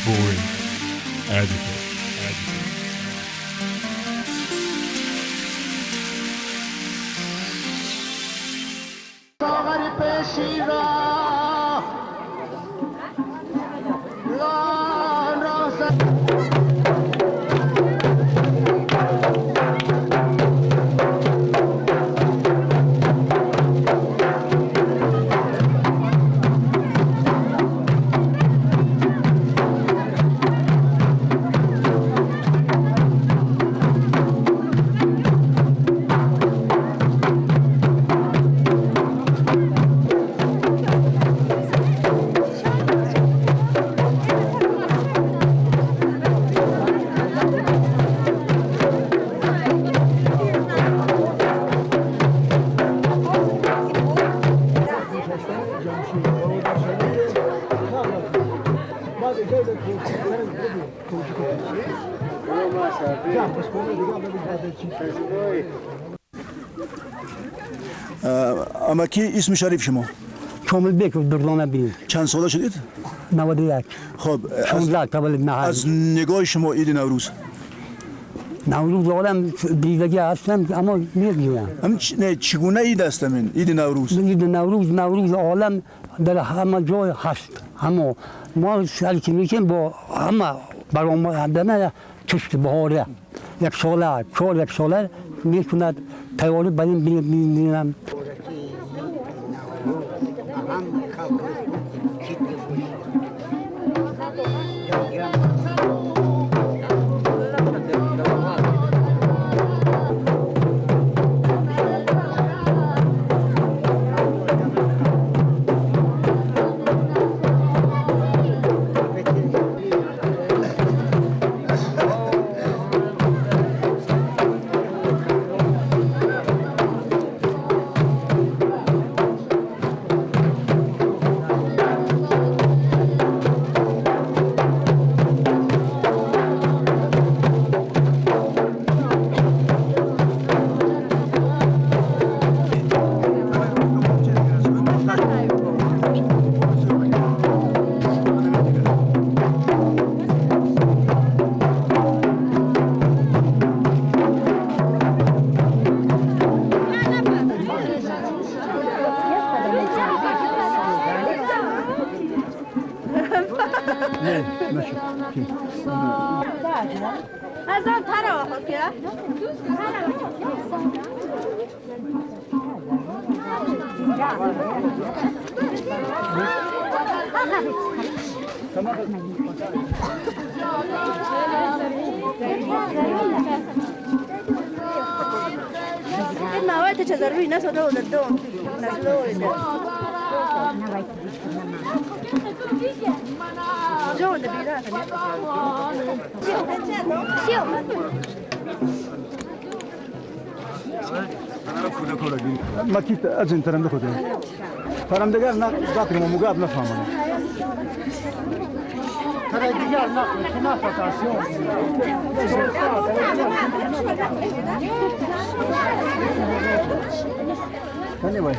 Inform, educate, educate. Амаки, исми шариф шумо? Комилбеков Дурдона бин. Чанд сола шудед? 91. Хоб, 16 таваллуд маҳал. Аз нигоҳи шумо иди Наврӯз? Наврӯз одам дидагӣ ҳастам, аммо мегӯям. Не, чӣ гуна ид аст ҳамин иди Наврӯз? Иди Наврӯз, Наврӯз олам дар ҳама ҷой ҳаст. Ҳамо мо сар ки мекунем бо ҳама баромадана кишти баҳора. Як сола, чор як сола мекунад тайёрӣ бар ин бинам. Макит аз ин тарамда худем. Тарамдагар на гап мо мугап нафаҳмам. Тарамдагар на на фатасион. Anyway.